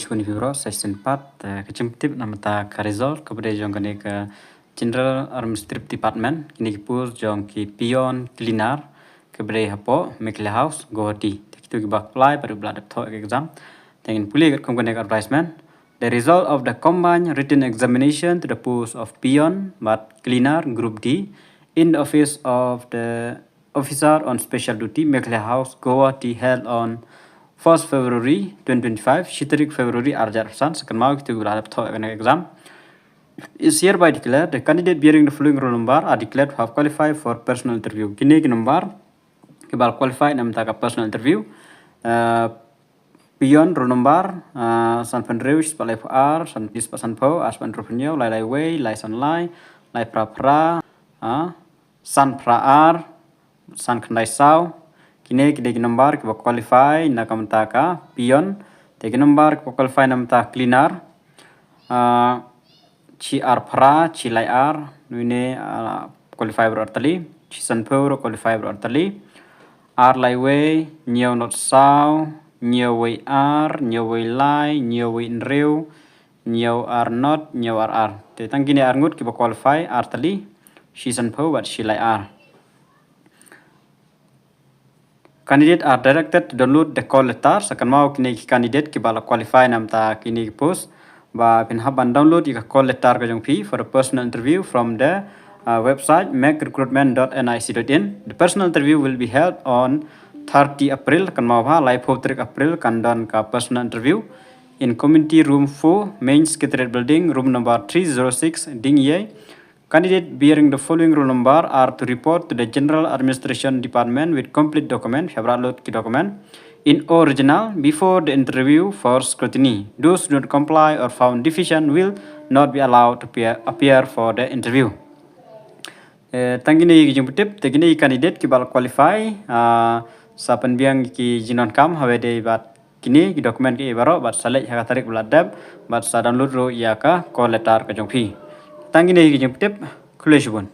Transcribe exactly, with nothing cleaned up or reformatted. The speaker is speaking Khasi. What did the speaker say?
Tuni bro, session pat, eh, ka jingpyntip namar ka result kaba dei jong kane ka General Administrative Department, kine ki post jong ki peon cleaner, kaba dei hapoh Meghalaya House, Guwahati. Te kito kiba apply, bad u ba la dep thoh ka exam. Te ngin pule katkum kane ka advertisement. The result of the combined written examination to the post of peon bad cleaner, Group D, in the office of the Officer on Special Duty, Meghalaya House, Guwahati, held on first February twenty twenty-five, shi tarik February ar hajar arphew san, sa kynmaw kito kiba la dep thoh ïa kane ka exam. Is hereby declared the candidate bearing the following roll number are declared to have qualified for personal interview. Kine ki number kiba la qualify namar ka personal interview. Uh, peon roll number, uh, sanphew hynriew, shispah laiphew ar, san, shispah sanphew, arspah hynriewphew hynñiew, lai lai wei, lai san lai, lai phra phra, uh, san phra ar, san khyndai saw. Kine ki dei ki number kiba qualify na ka bynta ka peon. Te ki number kiba qualify na ka bynta cleaner, ah, shi ar phra, shi lai ar, une, ah, qualify baroh artylli, shi sanphew ruh qualify baroh artylli. Ar lai wei, hynñiew not saw, hynñiew wei ar, hynñiew wei lai, hynñiew wei hynriew, hynñiew ar not, hynñiew ar ar. Te tang kine ar ngut kiba qualify artylli, shi sanphew bad shi lai ar. Candidate are directed to download the call letter. Sa kynmaw kine ki candidate kiba la qualify namar kine ki post, ba phin hap ban download ïa ka call letter ka jong phi for a personal interview from the, uh, website meg recruitment dot N I C dot in. The personal interview will be held on thirty April, kynmaw bha, laiphew tarik April kan don ka personal interview in Community Room four, Main Secretariat Building, room number three zero six, Dieng Ïai. Candidate bearing the following roll number are to report to the General Administration Department with complete document, phi hap ban lut ki document, in original before the interview for scrutiny. Those who do not comply or found deficient will not be allowed to appear, appear for the interview. Eh, tang kine ki jingpyntip, te kine ki candidate kiba la qualify, ah, sa pynbiang ki jingdonkam, ha kaba dei bad kine ki document ki baroh, bad sa leit ha ka tarik ba la dep, bad sa download ruh ïa ka call letter ka jong phi. Tang kine ki jingpyntip, khublei shibun.